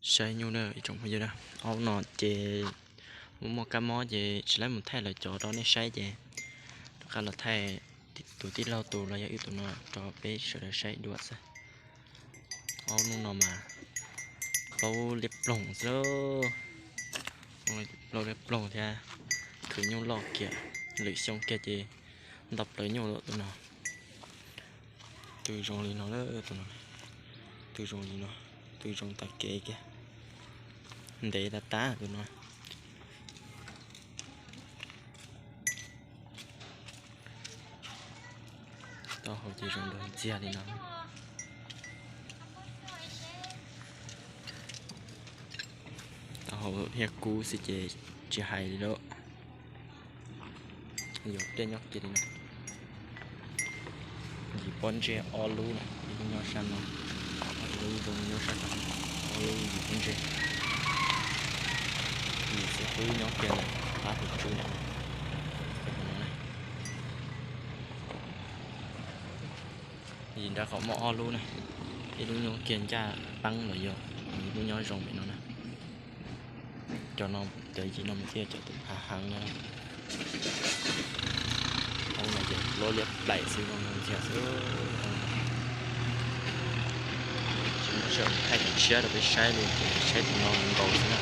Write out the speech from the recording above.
Saib nyuj na ib tsoom phooj ywg na, ob lub no ces muaj muaj kab mob ces tsis laib mus thaij lawv cov rau nej saib ces rov qab los thaij tus tij laug tus los yog wb tus no rau peb sawv daws saib dua xwb. Ob lub no mas plaub liab ploog xwb, plaub liab ploog thiab khwv nyuj loj kiag, lwm xyoo kiag ces ntau plaws nyuj lawm tus no. Tw zoo li no, tus no, tw zoo li no, tw zoo tag kev kiag, ntev tas tas tus no. Taub hau ces zoo nraug ntxiag li no. Taub hau thiab kub xwb ces tsis hais li lawm. Yuav pliaj nyob kiag li no. Yim pob ntseg ob lub na, ib lub nyob sab no, ib lub zoo nyob sab tod, ob lub yim pob ntseg. Yim xib fwb nyob kiag ntawm qab tus tswb ntawm no. Yim nrad qhov muaj ob lub na, ib lub nyob kiag ncaj peeb los yog ib lub nyob zoo pem no na. Cov no, cov yim no mas thiaj cov tus hav heev na. Hauv no ces plaub liab plaim xwb, zoo ntxiag xwb. Tsis muaj sij hawm thaij cov tshiab rau peb saib li ces saib tus no nkaus xwb na.